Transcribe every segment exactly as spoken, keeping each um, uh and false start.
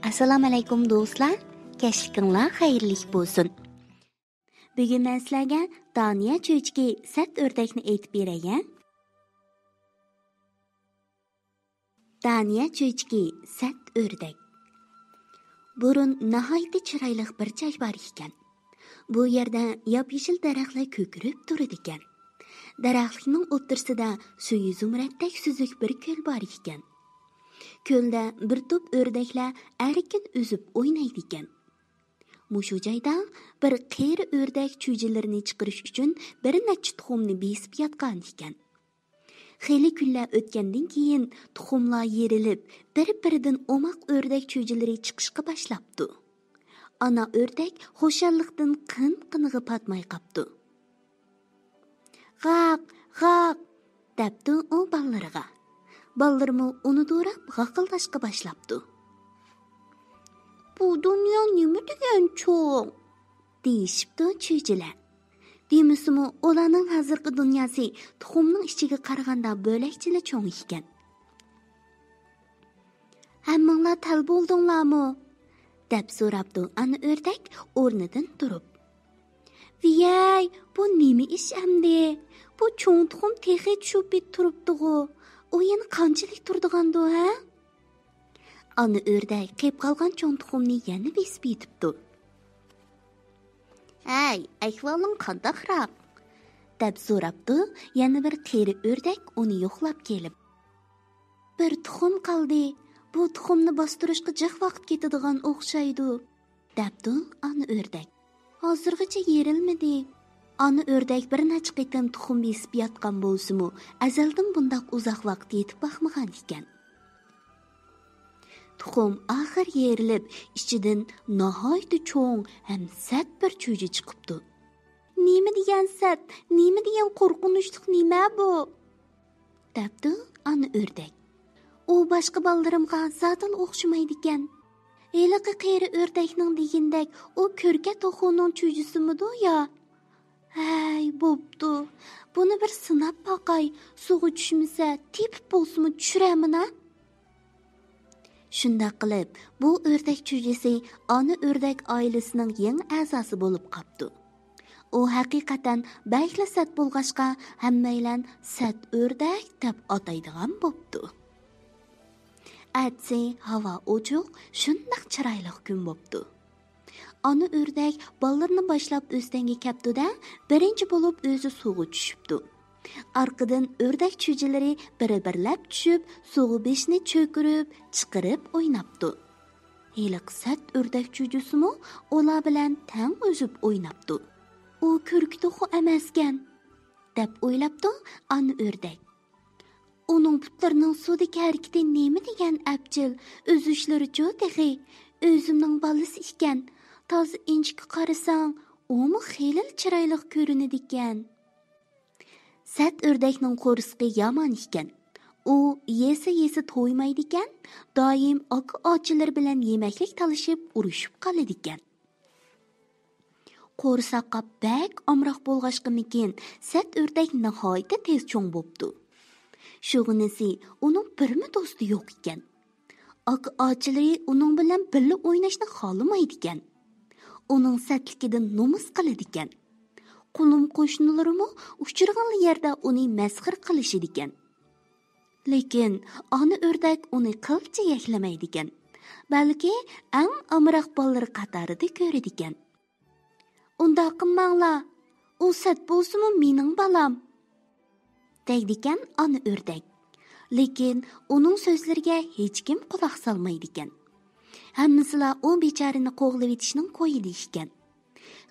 ئەسسالامۇئەلەيكۇم دوستلار، كەچلىكىڭلار خەيرلىك بولسۇن. بۈگۈن مەن سىلەرگە دانىيە چۆچىكى سەت ئۆردەكنى ئېيتىپ بېرەي ھە. دانىيە چۆچىكى سەت ئۆردەك. بۇرۇن ناھايىتى چىرايلىق بىر جاي بار ئىكەن. بۇ يەردە ياپيېشىل دەرەخلەر كۆكىرىپ تۇرىدىكەن. دەرەخلىكنىڭ ئوتتۇرىسىدا سۈيى زۇمرەتتەك سۈزۈك بىر كۆل بار ئىكەن. كۆلدە بىر توپ ئۆردەكلەر ئەركىن ئۈزۈپ ئوينايدىكەن. مۇشۇ جايدا بىر قېرى ئۆردەك چۈجىلىرىنى چىقىرىش ئۈچۈن بىر نەچچە تۇخۇمنى بېسىپ ياتقان ئىكەن. خېلى كۈنلەر ئۆتكەندىن كېيىن تۇخۇملار يېرىلىپ، بىر-بىرىدىن ئوماق ئۆردەك چۈجىلىرى چىقىشقا باشلاپتۇ. ئانا ئۆردەك خۇشاللىقتىن قىن-قىنىغا پاتماي قاپتۇ. «غاق، غاق!» دەپتۇ ئۇ بالىلىرىغا. بالىلىرىمۇ ئۇنى دوراپ غاقىلداشقا باشلاپتۇ. «بۇ دۇنيا نېمە دېگەن چوڭ!» دېيىشىپتۇ چۈجىلەر. دېمىسىمۇ، ئۇلارنىڭ ھازىرقى دۇنياسى تۇخۇمنىڭ ئىچىگە قارىغاندا بۆلەكچىلا چوڭ ئىكەن. «ھەممىڭلار تەل بولدۇڭلارمۇ؟» دەپ سوراپتۇ ئانا ئۆردەك ئورنىدىن تۇرۇپ. «ۋىيەي، بۇ نېمە ئىش ئەمدى؟ بۇ چوڭ تۇخۇم تېخى چۈشۈپ تۇرۇپتىغۇ. ئۇ يەنە قانچىلىك تۇرىدىغاندۇ، ھە؟» ئانا ئۆردەك قېپ قالغان چوڭ تۇخۇمنى يەنە بېسىپ يېتىپتۇ. «ھەي، ئەھۋالىڭ قانداقراق؟» دەپ سوراپتۇ يەنە بىر قېرى ئۆردەك ئۇنى يوقلاپ كېلىپ. «بىر تۇخۇم قالدى. بۇ تۇخۇمنى باستۇرۇشقا جىق ۋاقىت كېتىدىغان ئوخشايدۇ»، دەپتۇ ئانا ئۆردەك. «ھازىرغىچە يېرىلمىدى.» ئانا ئۆردەك بىر نەچچە قېتىم تۇخۇم بېسىپ ياتقان بولسىمۇ، ئەزەلدىن بۇنداق ئۇزاق ۋاقىت يېتىپ باقمىغان ئىكەن. تۇخۇم ئاخىر يېرىلىپ، ئىچىدىن ناھايىتى چوڭ ھەم سەت بىر چۈجە چىقىپتۇ. «نېمە دېگەن سەت، نېمە دېگەن قورقۇنچلۇق نېمە بۇ؟» دەپتۇ ئانا ئۆردەك. «ئۇ باشقا بالىلىرىمغا زادىلا ئوخشىمايدىكەن. ھېلىقى قېرى ئۆردەكنىڭ دېگىنىدەك ئۇ كۆركە توخۇنىڭ چۈجىسىمىدۇ يا؟ ھەي، بوپتۇ. بۇنى بىر سىناپ باقاي. سۇغا چۈشمىسە، تېپىپ بولسىمۇ چۈشۈرەمىنا.» شۇنداق قىلىپ، بۇ ئۆردەك چۈجىسى ئانا ئۆردەك ئائىلىسىنىڭ يېڭى ئەزاسى بولۇپ قاپتۇ. ئۇ ھەقىقەتەن بەكلا سەت بولغاچقا، ھەممەيلەن سەت ئۆردەك دەپ ئاتايدىغان بوپتۇ. ئەتىسى ھاۋا ئوچۇق، شۇنداق چىرايلىق كۈن بوپتۇ. ئانا ئۆردەك بالىلىرىنى باشلاپ ئۆستەڭگە كەپتۇ-دە، بىرىنچى بولۇپ ئۆزى سۇغا چۈشۈپتۇ. ئارقىدىن ئۆردەك چۈجىلىرى بىر-بىرلەپ چۈشۈپ، سۇغا بېشىنى چۆكۈرۈپ، چىقىرىپ ئويناپتۇ. ھېلىقى سەت ئۆردەك چۈجىسىمۇ ئۇلار بىلەن تەڭ ئۈزۈپ ئويناپتۇ. «ئۇ كۆركە توخۇ ئەمەسكەن»، دەپ ئويلاپتۇ ئانا ئۆردەك. «ئۇنىڭ پۇتلىرىنىڭ سۇدىكى ھەرىكىتى نېمە دېگەن ئەپچىل، ئۈزۈشلىرىچۇ تېخى؟ ئۆزۈمنىڭ بالىسى ئىكەن، تازا ئىنچىكە قارىساڭ، ئۇمۇ خېلىلا چىرايلىق كۆرۈنىدىكەن.» سەت ئۆردەكنىڭ قورسىقى يامان ئىكەن. ئۇ يېسە-يېسە تويمايدىكەن، دائىم ئاكا-ئاچىلىرى بىلەن يېمەكلىك تالىشىپ، ئۇرۇشۇپ قالىدىكەن. قورساققا بەك ئامراق بولغاچقىمىكىن، سەت ئۆردەك ناھايىتى تېز چوڭ بوپتۇ. شۇغىنىسى ئۇنىڭ بىرمۇ دوستى يوق ئىكەن. ئاكا-ئاچىلىرى ئۇنىڭ بىلەن بىللە ئويناشنى خالىمايدىكەن. ئۇنىڭ سەتلىكىدىن نومۇس قىلىدىكەن. قولۇم-قوشنىلىرىمۇ ئۇچرىغانلا يەردە ئۇنى مەسخىرە قىلىشىدىكەن. لېكىن ئانا ئۆردەك ئۇنى قىلچە يەكلىمەيدىكەن. بەلكى ئەڭ ئامراق بالىلىرى قاتارىدا كۆرىدىكەن. «ئۇنداق قىلماڭلار، ئۇ سەت بولسىمۇ مېنىڭ بالام»، دەيدىكەن ئانا ئۆردەك. لېكىن ئۇنىڭ سۆزلىرىگە ھېچكىم قۇلاق سالمايدىكەن. ھەممىسىلا ئۇ بىچارىنى قوغلىۋېتىشنىڭ كويىدا ئىكەن.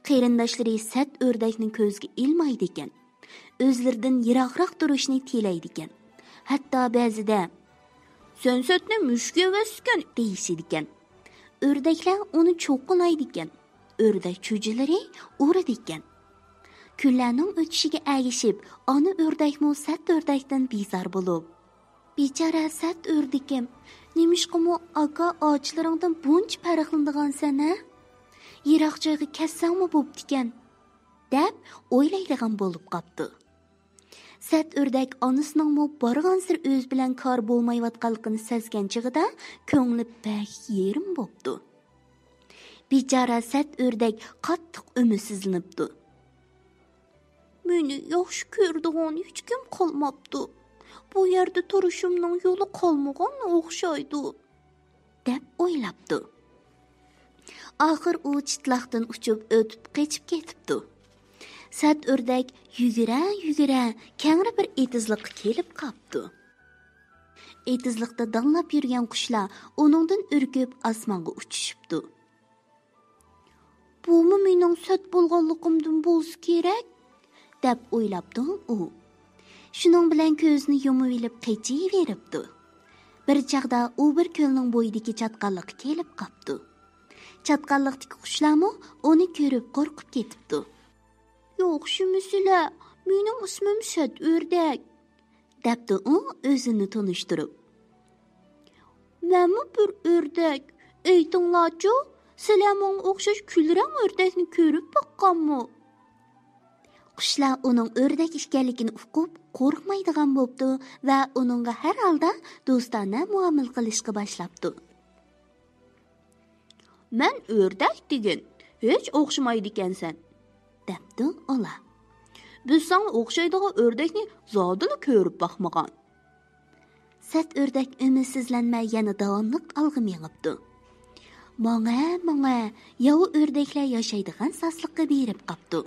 قېرىنداشلىرى سەت ئۆردەكنى كۆزگە ئىلمايدىكەن. ئۆزلىرىدىن يىراقراق تۇرۇشنى تىلەيدىكەن. ھەتتا بەزىدە، «سەن سەتنى مۈشۈك ئەۋەتسىكەن» دېيىشىدىكەن. ئۆردەكلەر ئۇنى چوقۇنايدىكەن. ئۆردەك چۈجىلىرى ئۇرىدىكەن. كۈنلەرنىڭ ئۆتۈشىگە ئەگىشىپ، ئانا ئۆردەكمۇ سەت ئۆردەكتىن بىزار بولۇپ، «بىچارە سەت ئۆردىكىم، نېمىشقىمۇ ئاكا-ئاچىلىرىڭدىن بۇنچە پەرقلىنىدىغانسەن ھە؟ يىراق جايغا كەتسەڭمۇ بوپتىكەن»، دەپ ئويلايدىغان بولۇپ قاپتۇ. سەت ئۆردەك ئانىسىنىڭمۇ بارغانسېرى ئۆزى بىلەن كارى بولمايۋاتقانلىقىنى سەزگەن چېغىدا كۆڭلى بەك يېرىم بوپتۇ. بىچارە سەت ئۆردەك قاتتىق ئۈمىدسىزلىنىپتۇ. مېنى ياخشى كۆرىدىغان ھېچكىم قالماپتۇ. بۇ يەردە تۇرۇشۇمنىڭ يولى قالمىغانغا ئوخشايدۇ، دەپ ئويلاپتۇ. ئاخىر ئۇ چىتلاقتىن ئۇچۇپ ئۆتۈپ قېچىپ كېتىپتۇ. سەت ئۆردەك يۈگۈرە-يۈگۈرە كەڭرى بىر ئېتىزلىققا كېلىپ قاپتۇ. ئېتىزلىقتا داڭلاپ يۈرگەن قۇشلار ئۇنىڭدىن ئۈركۈپ ئاسمانغا ئۇچۇشۇپتۇ. بۇمۇ مېنىڭ سەت بولغانلىقىمدىن بولسا كېرەك، دەپ ئويلاپتۇ ئۇ. شۇنىڭ بىلەن كۆزىنى يۇمۇۋېلىپ قېچىۋېرىپتۇ. بىر چاغدا ئۇ بىر كۆلنىڭ بويىدىكى چاتقاللىققا كېلىپ قاپتۇ. چاتقاللىقتىكى قۇشلارمۇ ئۇنى كۆرۈپ قورقۇپ كېتىپتۇ. ياخشىمۇسىلەر؟ مېنىڭ ئىسمىم سەت ئۆردەك، دەپتۇ ئۇ ئۆزىنى تونۇشتۇرۇپ. مەنمۇ بىر ئۆردەك. ئېيتىڭلارچۇ، سىلەر ماڭا ئوخشاش كۈلرەڭ ئۆردەكنى كۆرۈپ باققانمۇ؟ قۇشلار ئۇنىڭ ئۆردەك ئىكەنلىكىنى ئۇقۇپ، قورقمايدىغان بوپتۇ ۋە ئۇنىڭغا ھەر ھالدا دوستانە مۇئامىلە قىلىشقا باشلاپتۇ. مەن ئۆردەك دېگىن، ھېچ ئوخشىمايدىكەنسەن، دەپتۇ ئۇلار. بىز ساڭا ئوخشايدىغان ئۆردەكنى زادىلا كۆرۈپ باقمىغان. سەت ئۆردەك ئۈمىدسىزلەنمەي يەنە داۋاملىق ئالغا مېڭىپتۇ. ماڭە، ماڭە، ياۋا ئۆردەكلەر ياشايدىغان ساسلىققا بېرىپ قاپتۇ.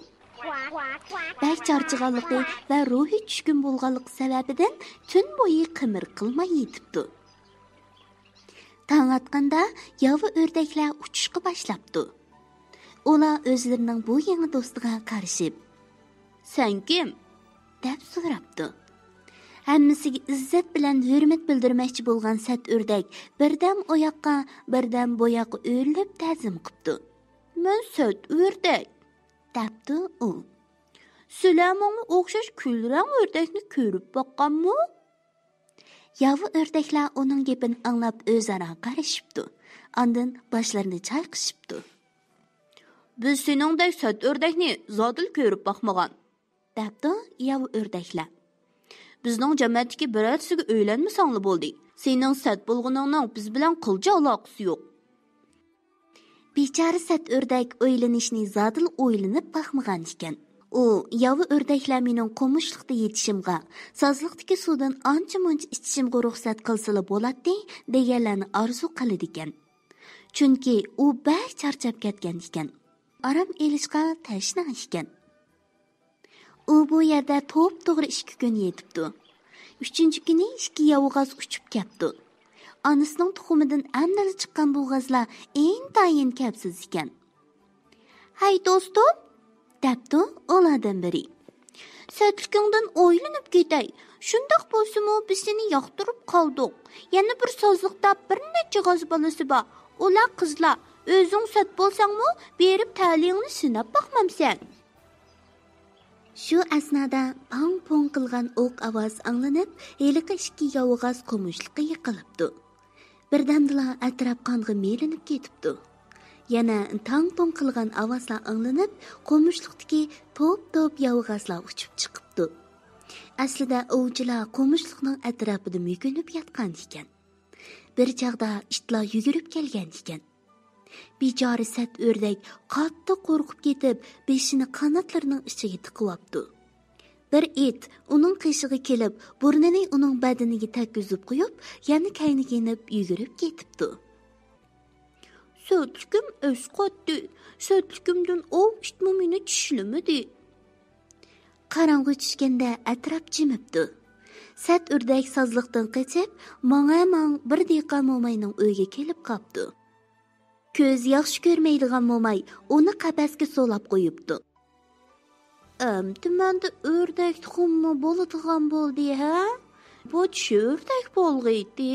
بەك چارچىغانلىقى ۋە روھى چۈشكۈن بولغانلىقى سەۋەبىدىن تۈن بويى قىمىر قىلماي يېتىپتۇ. تاڭ ئاتقاندا ياۋا ئۆردەكلەر ئۇچۇشقا باشلاپتۇ. ئۇلار ئۆزلىرىنىڭ بۇ يېڭى دوستىغا قارىشىپ، سەن كىم؟ دەپ سوراپتۇ. ھەممىسىگە ئىززەت بىلەن ھۆرمەت بىلدۈرمەكچى بولغان سەت ئۆردەك بىردەم ئۇ ياققا، بىردەم بۇ ياققا ئۆرۈلۈپ تەزىم قىپتۇ. مەن سەت ئۆردەك، دەپتۇ ئۇ. سىلەر ماڭا ئوخشاش كۈلرەڭ ئۆردەكنى كۆرۈپ باققانمۇ؟ ياۋا ئۆردەكلەر ئۇنىڭ گېپىنى ئاڭلاپ ئۆزئارا قارىشىپتۇ. ئاندىن باشلىرىنى چايقىشىپتۇ. بىز سېنىڭدەك سەت ئۆردەكنى زادىلا كۆرۈپ باقمىغان، دەپتۇ ياۋا ئۆردەكلەر. بىزنىڭ جەمەتتىكى بىرەرسىگە ئۆيلەنمىسەڭلا بولدى. سېنىڭ سەت بولغىنىڭنىڭ بىز بىلەن قىلچە ئالاقىسى يوق. بىچارە سەت ئۆردەك ئويلىنىشنى زادىلا ئويلىنىپ باقمىغان ئىكەن. ئۇ ياۋا ئۆردەكلەر مېنىڭ قومۇشلۇقتا يېتىشىمغا، سازلىقتىكى سۇدىن ئانچە-مۇنچە ئىچىشىمگە رۇخسەت قىلسىلا بولاتتى، دېگەنلەرنى ئارزۇ قىلىدىكەن. چۈنكى ئۇ بەك چارچاپ كەتكەن ئىكەن. ئارام ئېلىشقا تەشنا ئىكەن. ئۇ بۇ يەردە توپتوغرا ئىككى كۈن يېتىپتۇ. ئۈچىنچى كۈنى ئىككى ياۋىغاز ئۇچۇپ كەپتۇ. ئانىسىنىڭ تۇخۇمىدىن ئەمدىلا چىققان بۇ غازلار ئىنتايىن كەپسىز ئىكەن. ھەي دوستۇم، دەپتۇ ئۇلاردىن بىرى. سەتلىكىڭدىن ئويلىنىپ كېتەي. شۇنداق بولسىمۇ بىز سېنى ياقتۇرۇپ قالدۇق. يەنە بىر سازلىقتا بىر نەچچە غاز بالىسى بار. ئۇلار قىزلار. ئۆزۈڭ سەت بولساڭمۇ بېرىپ تەلىيىڭنى سىناپ باقمامسەن؟ شۇ ئەسنادا پاڭ-پۇڭ قىلغان ئوق ئاۋازى ئاڭلىنىپ، ھېلىقى ئىككى ياۋىغاز قومۇشلۇققا يىقىلىپتۇ. بىردەمدىلا ئەتراپ قانغا مىلىنىپ كېتىپتۇ. يەنە تاڭ-تۇڭ قىلغان ئاۋازلار ئاڭلىنىپ، قومۇشلۇقتىكى توپ-توپ ياۋىغازلار ئۇچۇپ چىقىپتۇ. ئەسلىدە ئوۋچىلار قومۇشلۇقنىڭ ئەتراپىدا مۆكۈنۈپ ياتقان ئىكەن. بىر چاغدا ئىتلار يۈگۈرۈپ كەلگەن ئىكەن. بىچارە سەت ئۆردەك قاتتىق قورقۇپ كېتىپ، بېشىنى قاناتلىرىنىڭ ئىچىگە تىقىۋاپتۇ. بىر ئىت ئۇنىڭ قېشىغا كېلىپ، بۇرنىنى ئۇنىڭ بەدىنىگە تەگكۈزۈپ قويۇپ، يەنە كەينىگە يېنىپ يۈگۈرۈپ كېتىپتۇ. سەتلىكىم ئەسقاتتى، سەتلىكىمدىن ئاۋ ئىتمۇ مېنى چىشلىمىدى. قاراڭغۇ چۈشكەندە ئەتراپ جىمىپتۇ. سەت ئۆردەك سازلىقتىن قېچىپ، ماڭە ماڭ بىر دېھقان موماينىڭ ئۆيىگە كېلىپ قاپتۇ. كۆزى ياخشى كۆرمەيدىغان موماي ئۇنى قەپەسكە سولاپ قويۇپتۇ. ئەمدى مەندە ئۆردەك تۇخۇممۇ بولىدىغان بولدى ھە؟ بۇ چىشى ئۆردەك بولغىيتى،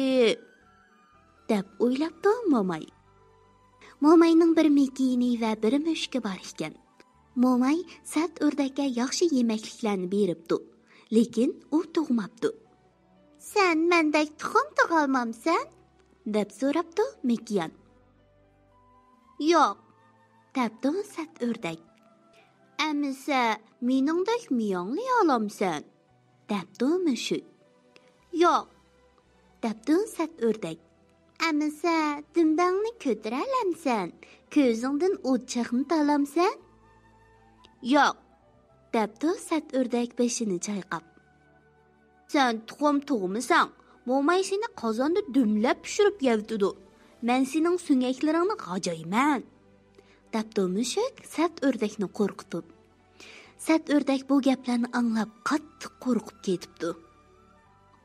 دەپ ئويلاپتۇ موماي. موماينىڭ بىر مېكىيىنى ۋە بىر مۈشۈكى بار ئىكەن. موماي سەت ئۆردەككە ياخشى يېمەكلىكلەرنى بېرىپتۇ، لېكىن ئۇ تۇغماپتۇ. سەن مەندەك تۇخۇم تۇغالمامسەن؟ دەپ سوراپتۇ مېكىيان. ياق، دەپتۇ سەت ئۆردەك. ئەمىسە، مېنىڭدەك مېيىڭلىيالامسەن؟ دەپتۇ مۈشۈك. ياق، دەپتۇ سەت ئۆردەك. ئەمىسە، دۈمبەڭنى كۆتۈرەلەمسەن؟ كۆزۈڭدىن ئوت چىقمىتالامسەن؟ ياق، دەپتۇ سەت ئۆردەك بېشىنى چايقاپ. سەن تۇخۇم تۇغمىساڭ، موماي سېنى قازاندا دۈملەپ پىشۇرۇپ يەۋېتىدۇ. مەن سېنىڭ سۆڭەكلىرىڭنى غاجايمەن، دەپتۇ مۈشۈك سەت ئۆردەكنى قورقۇتۇپ. سەت ئۆردەك بۇ گەپلەرنى ئاڭلاپ، قاتتىق قورقۇپ كېتىپتۇ.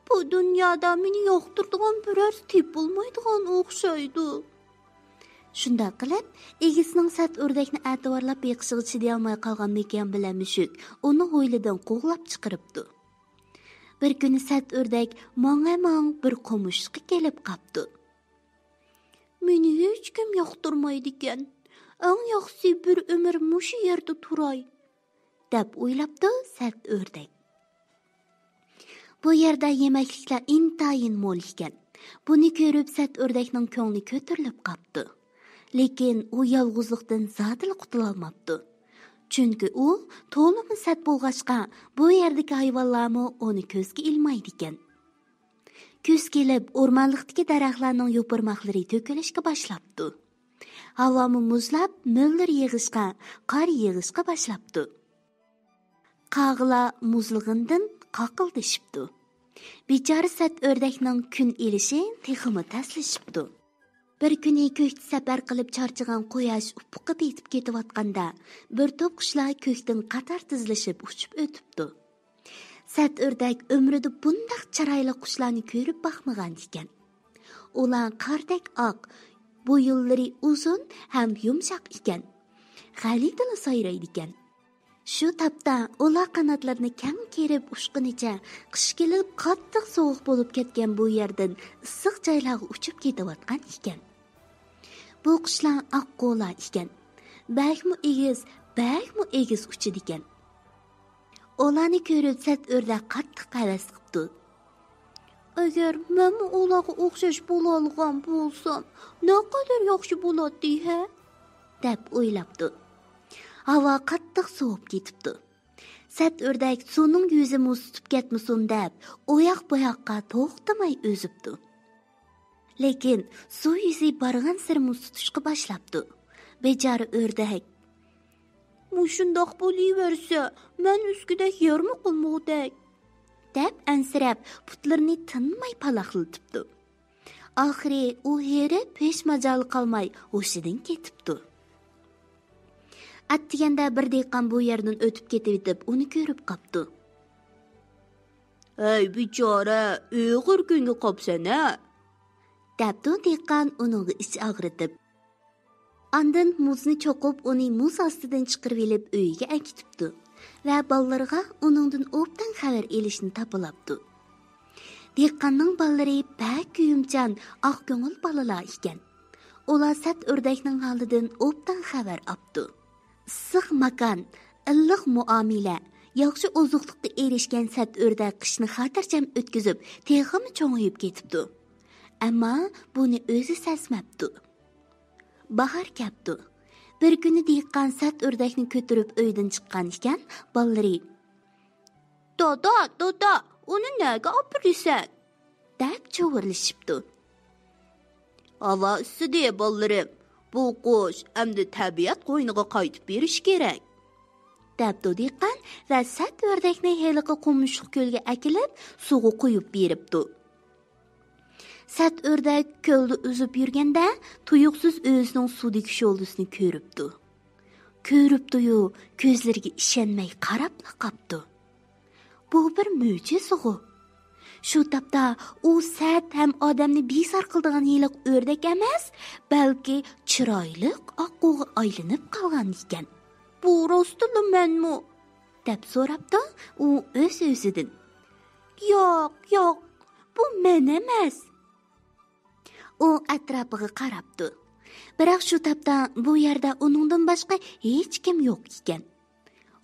بۇ دۇنيادا مېنى ياقتۇرىدىغان بىرەرسى تېپىلمايدىغان ئوخشايدۇ. شۇنداق قىلىپ، ئىگىسىنىڭ سەت ئۆردەكنى ئەتىۋارلاپ بېقىشىغا چىدىيالماي قالغان مېكىيان بىلەن مۈشۈك ئۇنى ھويلىدىن قوغلاپ چىقىرىپتۇ. بىر كۈنى سەت ئۆردەك ماڭا ماڭ بىر قومۇشلۇققا كېلىپ قاپتۇ. مېنى ھېچكىم ياقتۇرمايدىكەن. ئەڭ ياخشىسى بىر ئۆمۈر مۇشۇ يەردە تۇراي، دەپ ئويلاپتۇ سەت ئۆردەك. بۇ يەردە يېمەكلىكلەر ئىنتايىن مول ئىكەن. بۇنى كۆرۈپ سەت ئۆردەكنىڭ كۆڭلى كۆتۈرۈلۈپ قاپتۇ. لېكىن ئۇ يالغۇزلۇقتىن زادىلا قۇتۇلالماپتۇ. چۈنكى ئۇ تولىمۇ سەت بولغاچقا، بۇ يەردىكى ھايۋانلارمۇ ئۇنى كۆزگە ئىلمايدىكەن. كۈز كېلىپ، ئورمانلىقتىكى دەرەخلەرنىڭ يوپۇرماقلىرى تۆكۈلۈشكە باشلاپتۇ. ھاۋامۇ مۇزلاپ، مۆلدۈر يېغىشقا، قار يېغىشقا باشلاپتۇ. قاغىلار مۇزلىغىنىدىن قاقىلدىشىپتۇ. بىچارە سەت ئۆردەكنىڭ كۈن ئېلىشى تېخىمۇ تەسلىشىپتۇ. بىر كۈنى كۆكتە سەپەر قىلىپ چارچىغان قۇياش ئۇپۇققا پېتىپ كېتىۋاتقاندا، بىر توپ قۇشلار كۆكتىن قاتار تىزلىشىپ ئۇچۇپ ئۆتۈپتۇ. سەت ئۆردەك ئۆمرىدە بۇنداق چىرايلىق قۇشلارنى كۆرۈپ باقمىغان ئىكەن. ئۇلار قاردەك ئاق، بويۇنلىرى ئۇزۇن ھەم يۇمشاق ئىكەن. غەلىتىلا سايرايدىكەن. شۇ تاپتا ئۇلار قاناتلىرىنى كەڭ كېرىپ ئۇچقىنىچە، قىش كېلىپ قاتتىق سوغۇق بولۇپ كەتكەن بۇ يەردىن ئىسسىق جايلارغا ئۇچۇپ كېتىۋاتقان ئىكەن. بۇ قۇشلار ئاققۇلار ئىكەن. بەكمۇ ئېگىز، بەكمۇ ئېگىز ئۇچىدىكەن. ئۇلارنى كۆرۈپ سەت ئۆردەك قاتتىق ھەۋەس قىپتۇ. ئەگەر مەنمۇ ئۇلارغا ئوخشاش بولالىغان بولسام، نەقەدەر ياخشى بولاتتى ھە؟ دەپ ئويلاپتۇ. ھاۋا قاتتىق سوۋۇپ كېتىپتۇ. سەت ئۆردەك سۇنىڭ يۈزى مۇز تۇتۇپ كەتمىسۇن دەپ، ئۇياق بۇياققا توختىماي ئۈزۈپتۇ. لېكىن سۇ يۈزى بارغانسېرى مۇز تۇتۇشقا باشلاپتۇ. بىچارە ئۆردەك، مۇشۇنداق بولۇۋەرسە، مەن ئۈزگۈدەك يارمۇ قىلمىغۇدەك، دەپ ئەنسىرەپ، پۇتلىرىنى تىنماي پالاقلىتىپتۇ. ئاخىرى ئۇ ھېرىپ، ھېچ ماجالى قالماي ھوشىدىن كېتىپتۇ. ئەتىگەندە بىر دېھقان بۇ يەردىن ئۆتۈپ كېتىۋېتىپ، ئۇنى كۆرۈپ قاپتۇ. ھەي، بىچارە، ئېغىر كۈنگە قاپسەن ھە؟ دەپتۇ دېھقان ئۇنىڭغا ئىچ ئاغرىتىپ. ئاندىن مۇزنى چوقۇپ، ئۇنى مۇز ئاستىدىن چىقىرىۋېلىپ ئۆيىگە ئەكېتىپتۇ ۋە بالىلىرىغا ئۇنىڭدىن ئوبدان خەۋەر ئېلىشنى تاپىلاپتۇ. دېھقاننىڭ بالىلىرى بەك كۆيۈمچان، ئاق كۆڭۈل بالىلار ئىكەن. ئۇلار سەت ئۆردەكنىڭ ھالىدىن ئوبدان خەۋەر ئاپتۇ. ئىسسىق ماكان، ئىللىق مۇئامىلە، ياخشى ئوزۇقلۇققا ئېرىشكەن سەت ئۆردەك قىشنى خاتىرجەم ئۆتكۈزۈپ، تېخىمۇ چوڭىيىپ كېتىپتۇ. ئەمما بۇنى ئۆزى سەزمەپتۇ. باھار كەپتۇ. بىر كۈنى دېھقان سەت ئۆردەكنى كۆتۈرۈپ ئۆيدىن چىققان ئىكەن، بالىلىرى، دادا، دادا، ئۇنى نەگە ئاپىرىسەن؟ دەپ چۇۋۇرلىشىپتۇ. ھاۋا ئىسسىدى، بالىلىرىم. بۇ قۇش ئەمدى تەبىئەت قوينىغا قايتىپ بېرىشى كېرەك، دەپتۇ دېھقان ۋە سەت ئۆردەكنى ھېلىقى قومۇشلۇق كۆلگە ئەكېلىپ، سۇغا قويۇپ بېرىپتۇ. سەت ئۆردەك كۆلدە ئۈزۈپ يۈرگەندە، تۇيۇقسىز ئۆزىنىڭ سۇدىكى شولىسىنى كۆرۈپتۇ. كۆرۈپتۇ-يۇ، كۆزلىرىگە ئىشەنمەي قاراپلا قاپتۇ. بۇ بىر مۆجىزىغۇ! شۇ تاپتا ئۇ سەت ھەم ئادەمنى بىزار قىلىدىغان ھېلىقى ئۆردەك ئەمەس، بەلكى چىرايلىق ئاققۇغا ئايلىنىپ قالغان ئىكەن. بۇ راستتىنلا مەنمۇ؟ دەپ سوراپتۇ ئۇ ئۆز-ئۆزىدىن. ياق، ياق، بۇ مەن ئەمەس. ئۇ ئەتراپىغا قاراپتۇ. بىراق شۇ تاپتا بۇ يەردە ئۇنىڭدىن باشقا ھېچكىم يوق ئىكەن.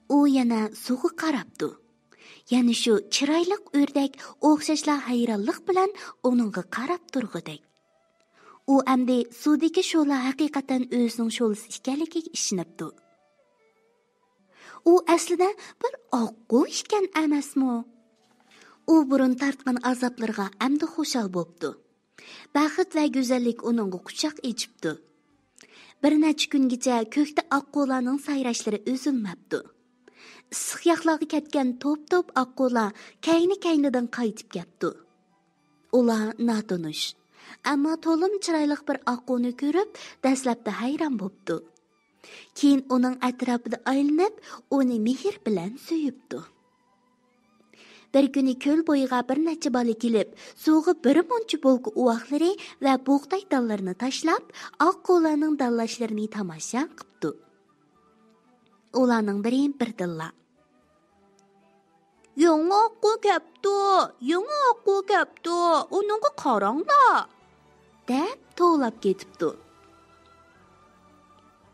ئۇ يەنە سۇغا قاراپتۇ. يەنە شۇ چىرايلىق ئۆردەك ئوخشاشلا ھەيرانلىق بىلەن ئۇنىڭغا قاراپ تۇرغۇدەك. ئۇ ئەمدى سۇدىكى شولا ھەقىقەتەن ئۆزىنىڭ شولىسى ئىكەنلىكىگە ئىشىنىپتۇ. ئۇ ئەسلىدە بىر ئاققۇ ئىكەن ئەمەسمۇ؟ ئۇ بۇرۇن تارتقان ئازابلىرىغا ئەمدى خۇشال بوپتۇ. بەخت ۋە گۈزەللىك ئۇنىڭغا قۇچاق ئېچىپتۇ. بىر نەچچە كۈنگىچە كۆكتە ئاققۇلارنىڭ سايراشلىرى ئۈزۈلمەپتۇ. ئىسسىق ياقلارغا كەتكەن توپ-توپ ئاققۇلار كەينى-كەينىدىن قايتىپ كەپتۇ. ئۇلار ناتونۇش، ئەمما تولىمۇ چىرايلىق بىر ئاققۇنى كۆرۈپ، دەسلەپتە ھەيران بوپتۇ. كېيىن ئۇنىڭ ئەتراپىدا ئايلىنىپ، ئۇنى مېھىر بىلەن سۆيۈپتۇ. بىر كۈنى كۆل بويىغا بىر نەچچە بالا كېلىپ، سۇغا بىر مۇنچە بولكا ئۇۋاقلىرى ۋە بۇغداي دانلىرىنى تاشلاپ، ئاققۇلارنىڭ دانلاشلىرىنى تاماشا قىپتۇ. ئۇلارنىڭ بىرى بىردىنلا، «يېڭى ئاققۇ كەپتۇ، يېڭى ئاققۇ كەپتۇ، ئۇنىڭغا قاراڭلار!» دەپ توۋلاپ كېتىپتۇ.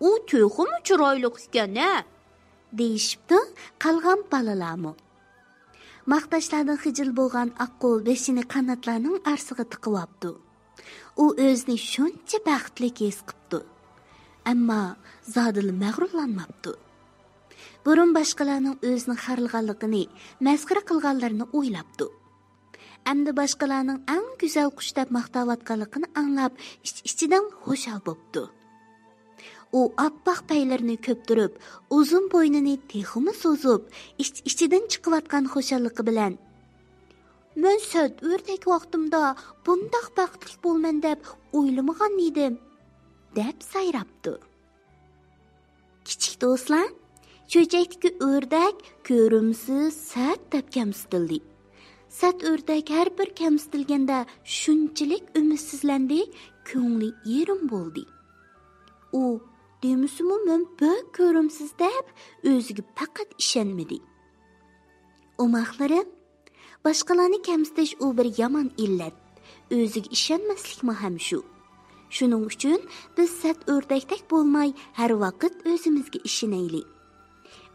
«ئۇ تېخىمۇ چىرايلىق ئىكەن-ھە!» دېيىشىپتۇ قالغان بالىلارمۇ. ماختاشلاردىن خىجىل بولغان ئاققۇ بېشىنى قاناتلارنىڭ ئارىسىغا تىقىۋاپتۇ. ئۇ ئۆزىنى شۇنچە بەختلىك ھېس قىپتۇ. ئەمما زادىلا مەغرۇرلانماپتۇ. بۇرۇن باشقىلارنىڭ ئۆزىنى خارلىغانلىقىنى، مەسخىرە قىلغانلىرىنى ئويلاپتۇ. ئەمدى باشقىلارنىڭ ئەڭ گۈزەل قۇش دەپ ماختاۋاتقانلىقىنى ئاڭلاپ، ئىچ-ئىچىدىن خۇشال بوپتۇ. ئۇ ئاپئاق پەيلىرىنى كۆپتۈرۈپ، ئۇزۇن بوينىنى تېخىمۇ سوزۇپ، ئىچ-ئىچىدىن چىقىۋاتقان خۇشاللىقى بىلەن، «مەن سەت ئۆردەك ۋاقتىمدا بۇنداق بەختلىك بولىمەن دەپ ئويلىمىغان ئىدىم» دەپ سايراپتۇ. كىچىك دوستلار، چۆچەكتىكى ئۆردەك كۆرۈمسىز سەت دەپ كەمسىتىلدى. سەت ئۆردەك ھەر بىر كەمسىتىلگەندە شۇنچىلىك ئۈمىدسىزلەندى، كۆڭلى يېرىم بولدى. ئۇ دېمىسىمۇ، «مەن بەك كۆرۈمسىز» دەپ ئۆزىگە پەقەت ئىشەنمىدى. ئوماقلىرىم، باشقىلارنى كەمسىتىش ئۇ بىر يامان ئىللەت. ئۆزىگە ئىشەنمەسلىكمۇ ھەم شۇ. شۇنىڭ ئۈچۈن بىز سەت ئۆردەكتەك بولماي، ھەر ۋاقىت ئۆزىمىزگە ئىشىنەيلى.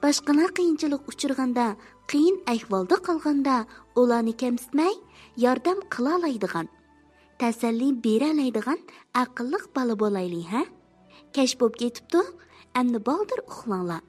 باشقىلار قىيىنچىلىققا ئۇچرىغاندا، قىيىن ئەھۋالدا قالغاندا، ئۇلارنى كەمسىتمەي، ياردەم قىلالايدىغان، تەسەللى بېرەلەيدىغان ئەقىللىق بالا بولايلى، ھە؟ كەچ بوپ كېتىپتۇ، ئەمدى بالدۇر ئۇخلاڭلار.